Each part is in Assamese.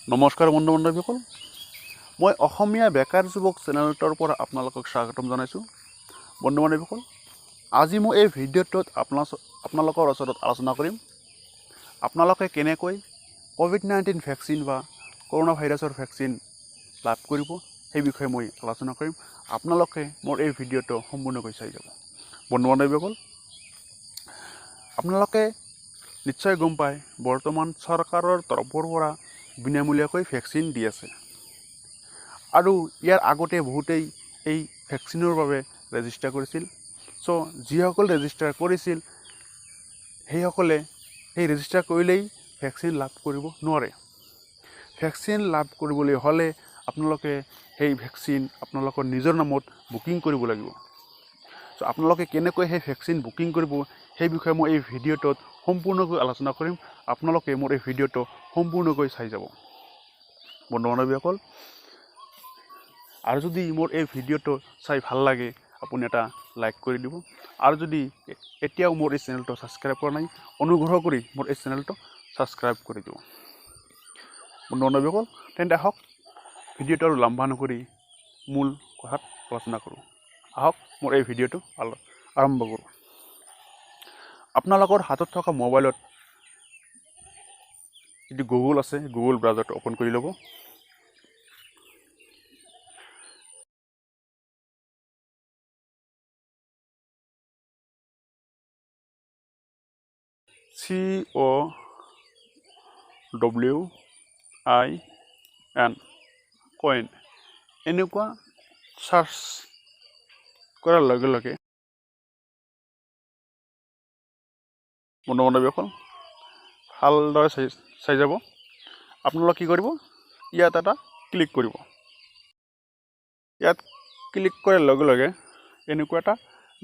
নমস্কাৰ বন্ধু বান্ধৱীসকল, মই অসমীয়া বেকাৰ যুৱক চেনেলটোৰ পৰা আপোনালোকক স্বাগতম জনাইছোঁ। বন্ধু বান্ধৱীসকল, আজি মই এই ভিডিঅ'টোত আপোনালোকৰ ওচৰত আলোচনা কৰিম আপোনালোকে কেনেকৈ কোভিড-19 ভেকচিন বা কৰোণা ভাইৰাছৰ ভেকচিন লাভ কৰিব সেই বিষয়ে মই আলোচনা কৰিম। আপোনালোকে মোৰ এই ভিডিঅ'টো সম্পূৰ্ণকৈ চাই যাব। বন্ধু বান্ধৱীসকল, আপোনালোকে নিশ্চয় গম পায় বৰ্তমান চৰকাৰৰ তৰফৰ পৰা বিনামূলীয়াকৈ ভেকচিন দি আছে আৰু ইয়াৰ আগতে বহুতেই এই ভেকচিনৰ বাবে ৰেজিষ্টাৰ কৰিছিল। চ' যিসকল ৰেজিষ্টাৰ কৰিছিল সেইসকলে সেই ৰেজিষ্টাৰ কৰিলেই ভেকচিন লাভ কৰিব নোৱাৰে। ভেকচিন লাভ কৰিবলৈ হ'লে আপোনালোকে সেই ভেকচিন আপোনালোকৰ নিজৰ নামত বুকিং কৰিব লাগিব। চ' আপোনালোকে কেনেকৈ সেই ভেকচিন বুকিং কৰিব সেই বিষয়ে মই এই ভিডিঅ'টোত সম্পূৰ্ণকৈ আলোচনা কৰিম। আপোনালোকে মোৰ এই ভিডিঅ'টো সম্পূৰ্ণকৈ চাই যাব। বন্ধু বান্ধৱীসকল, আৰু যদি মোৰ এই ভিডিঅ'টো চাই ভাল লাগে আপুনি এটা লাইক কৰি দিব, আৰু যদি এতিয়াও মোৰ এই চেনেলটো ছাবস্ক্ৰাইব কৰা নাই অনুগ্ৰহ কৰি মোৰ এই চেনেলটো ছাবস্ক্ৰাইব কৰি দিব। বন্ধু বান্ধৱীসকল, তেন্তে আহক ভিডিঅ'টো আৰু লম্বা নকৰি মূল কথাত আলোচনা কৰোঁ। আহক মোৰ এই ভিডিঅ'টো আৰম্ভ কৰোঁ। আপোনালোকৰ হাতত থকা মোবাইলত যিটো গুগল আছে, গুগল ব্ৰাউজাৰটো অ'পেন কৰি ল'ব। COWIN coin এনেকুৱা চাৰ্চ কৰাৰ লগে লগে বন্ধু বান্ধৱীসকল ভালদৰে চাই যাব। আপোনালোকে কি কৰিব, ইয়াত এটা ক্লিক কৰিব। ইয়াত ক্লিক কৰাৰ লগে লগে এনেকুৱা এটা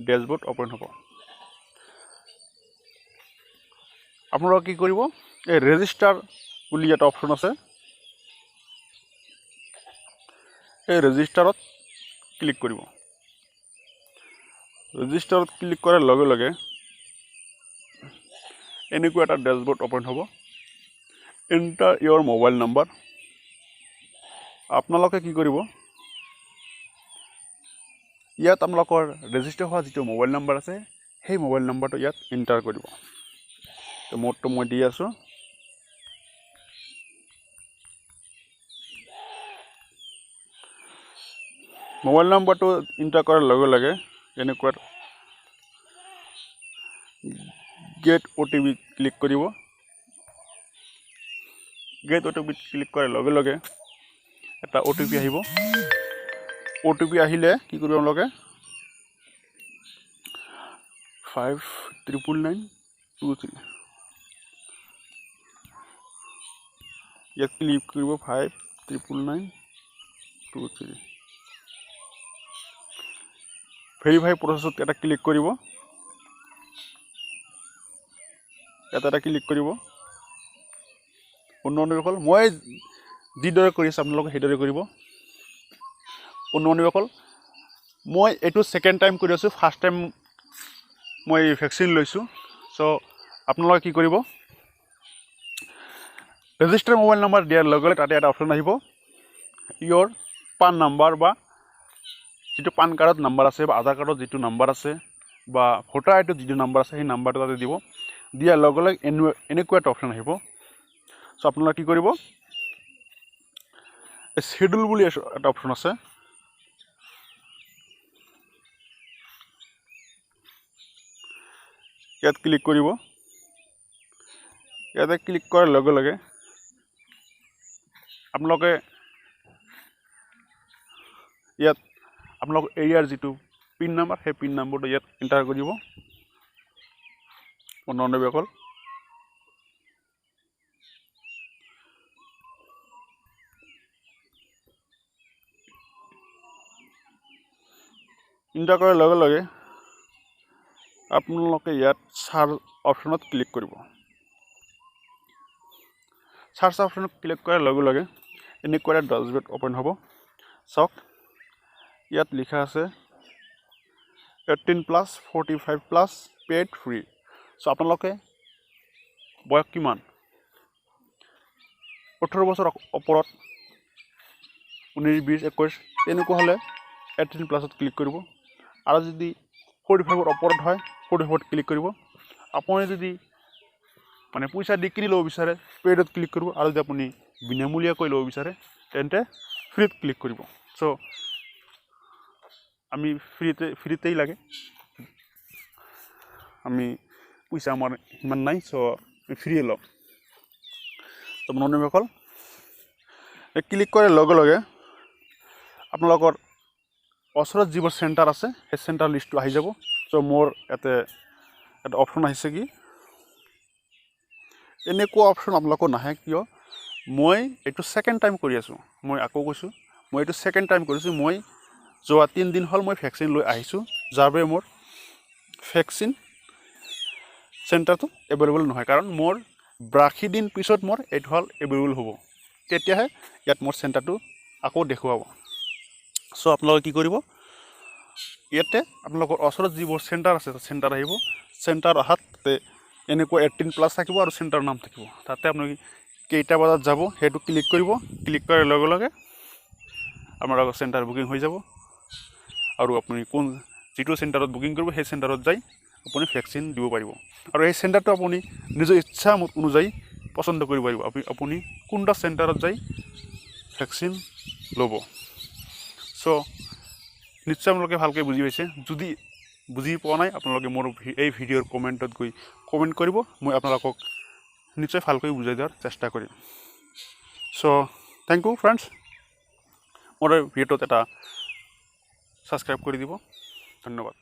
ডেছবৰ্ড অ'পেন হ'ব। আপোনালোকে কি কৰিব, এই ৰেজিষ্টাৰ বুলি এটা অপশ্যন আছে, এই ৰেজিষ্টাৰত ক্লিক কৰিব। ৰেজিষ্টাৰত ক্লিক কৰাৰ লগে লগে এনেকুৱা এটা ডেছবৰ্ড অ'পেন হ'ব। এণ্টাৰ ইয়ৰ মোবাইল নাম্বাৰ। আপোনালোকে কি কৰিব, ইয়াত আপোনালোকৰ ৰেজিষ্টাৰ হোৱা যিটো মোবাইল নাম্বাৰ আছে সেই মোবাইল নাম্বাৰটো ইয়াত এণ্টাৰ কৰিব। তো মোৰটো মই দি আছোঁ। মোবাইল নাম্বাৰটো এণ্টাৰ কৰাৰ লগে লগে এনেকুৱা গেট OTP click কৰিব। গেট OTP click কৰাৰ লগে লগে এটা OTP আহিব। OTP আহিলে কি কৰিব আপোনালোকে, 59923 ইয়াত ক্লিক কৰিব। 59923 ভেৰিফাই প্ৰচেছত এটা ক্লিক কৰিব। ইয়াত এটা ক্লিক কৰিব। বন্ধু বান্ধৱীসকল, মই যিদৰে কৰিছোঁ আপোনালোকে সেইদৰে কৰিব। বন্ধু বান্ধৱীসকল, মই এইটো ছেকেণ্ড টাইম কৰি আছোঁ, ফাৰ্ষ্ট টাইম মই ভেকচিন লৈছোঁ। চ' আপোনালোকে কি কৰিব, ৰেজিষ্টাৰ মোবাইল নাম্বাৰ দিয়াৰ লগে লগে তাতে এটা অপশ্যন আহিব, ইয়ৰ পান নাম্বাৰ বা যিটো পান কাৰ্ডত নাম্বাৰ আছে বা আধাৰ কাৰ্ডত যিটো নাম্বাৰ আছে বা ভোটাৰ আই ডিত যিটো নাম্বাৰ আছে সেই নাম্বাৰটো তাতে দিব। দিয়াৰ লগে লগে এনেকুৱা এটা অপশ্যন আহিব। চ' আপোনালোকে কি কৰিব, শ্বেডিউল বুলি এটা অপশ্যন আছে, ইয়াত ক্লিক কৰিব। ইয়াতে ক্লিক কৰাৰ লগে লগে আপোনালোকে ইয়াত আপোনালোকৰ এৰিয়াৰ যিটো পিন নাম্বাৰ সেই পিন নাম্বাৰটো ইয়াত এণ্টাৰ কৰিব। বন্ধু বান্ধৱীসকল, এণ্টাৰ কৰাৰ লগে লগে আপোনালোকে ইয়াত চাৰ্চ অপশ্যনত ক্লিক কৰিব। চাৰ্চ অপশ্যনত ক্লিক কৰাৰ লগে লগে এনেকুৱা এটা ডেছবৰ্ড অ'পেন হ'ব। চাওক ইয়াত লিখা আছে 18+, 45+, পেইড ফ্ৰী। চ' আপোনালোকে বয়স কিমান, 18 বছৰ ওপৰত 19 20 21 তেনেকুৱা হ'লে 18 প্লাছত ক্লিক কৰিব। আৰু যদি 45ৰ ওপৰত হয় 45ত ক্লিক কৰিব। আপুনি যদি মানে পইচা দি কিনি ল'ব বিচাৰে পেইডত ক্লিক কৰিব, আৰু যদি আপুনি বিনামূলীয়াকৈ ল'ব বিচাৰে তেন্তে ফ্ৰীত ক্লিক কৰিব। চ' আমি ফ্ৰীতেই লাগে, আমি পইচা আমাৰ সিমান নাই, চ' ফ্ৰীয়ে ল'ম। তো বন্ধুসকল, ক্লিক কৰাৰ লগে লগে আপোনালোকৰ ওচৰত যিবোৰ চেণ্টাৰ আছে সেই চেণ্টাৰ লিষ্টটো আহি যাব। চ' মোৰ ইয়াতে এটা অপশ্যন আহিছে কি, এনেকুৱা অপশ্যন আপোনালোকৰ নাহে। কিয়? মই এইটো ছেকেণ্ড টাইম কৰি আছোঁ, মই আকৌ কৈছোঁ, মই এইটো ছেকেণ্ড টাইম কৰিছোঁ। মই যোৱা 3 দিন হ'ল মই ভেকচিন লৈ আহিছোঁ, যাৰ বাবে মোৰ ভেকচিন চেণ্টাৰটো এভেইলেবল নহয়, কাৰণ মোৰ 82 দিন পিছত মোৰ এইটো হ'ল এভেইলেবল হ'ব, তেতিয়াহে ইয়াত মোৰ চেণ্টাৰটো আকৌ দেখুৱাব। চ' আপোনালোকে কি কৰিব, ইয়াতে আপোনালোকৰ ওচৰত যিবোৰ চেণ্টাৰ আছে চেণ্টাৰ আহিব। চেণ্টাৰ অহাত তাতে এনেকুৱা 18 প্লাছ থাকিব আৰু চেণ্টাৰৰ নাম থাকিব। তাতে আপোনালোকে কেইটা বজাত যাব সেইটো ক্লিক কৰিব। ক্লিক কৰাৰ লগে লগে আপোনালোকৰ চেণ্টাৰ বুকিং হৈ যাব, আৰু আপুনি কোন যিটো চেণ্টাৰত বুকিং কৰিব সেই চেণ্টাৰত যাই আপুনি ভেকচিন দিব পাৰিব। আৰু এই চেণ্টাৰটো আপুনি নিজৰ ইচ্ছা অনুযায়ী পচন্দ কৰিব পাৰিব, আপুনি কোনটা চেণ্টাৰত যাই ভেকচিন ল'ব। চ' নিশ্চয় আপোনালোকে ভালকৈ বুজি পাইছে। যদি বুজি পোৱা নাই আপোনালোকে মোৰ এই ভিডিঅ'ৰ কমেণ্টত গৈ কমেণ্ট কৰিব, মই আপোনালোকক নিশ্চয় ভালকৈ বুজাই দিয়াৰ চেষ্টা কৰিম। চ' thank U friends, মোৰ ভিডিঅ'টোত এটা ছাবস্ক্ৰাইব কৰি দিব। ধন্যবাদ।